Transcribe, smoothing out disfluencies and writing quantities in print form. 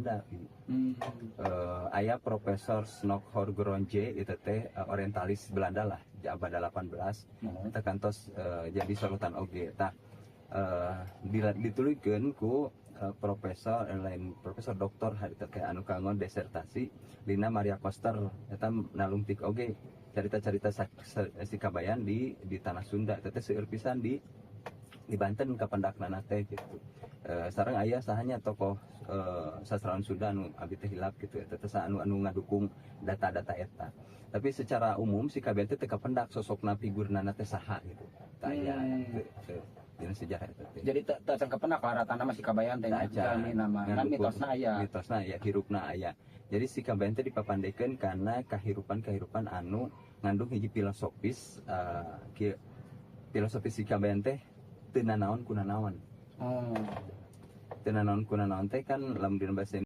Belanda. Aya Profesor Snouck Hurgronje itu teh orientalis Belanda lah di abad 18. Eta kantos jadi sorotan oge. Tah, dituluykeun ku profesor, lain profesor, doktor harita teh anu kanggo desertasi, Lina Maria Koster. Eta nalungtik oge carita-carita si Kabayan di tanah Sunda. Eta teh seueur pisan di Banten kapendakna teh gitu. Sareng aya sahanya tokoh sastrawan Sunda anu abi teh hilap gitu, eta teh anu anu ngadukung data-data eta. Tapi secara umum si Kabayan teh teu kapendak sosokna, figurna teh saha gitu. Teu aya teu dina sejarah eta teh. Jadi teu acan kapendak laratana masih Kabayan teh nya. Teu acan. Jalmi nama. Kan mitosna aya. Mitosna aya, hirupna aya. Jadi si Kabayan teh dipapandekeun karena kahirupan-kahirupan anu ngandung hiji filosofis, kieu filosofis si Kabayan teh teu nanaon ku nanaon. Teu nanaon ku nanaon teh kan lamun dina bahasa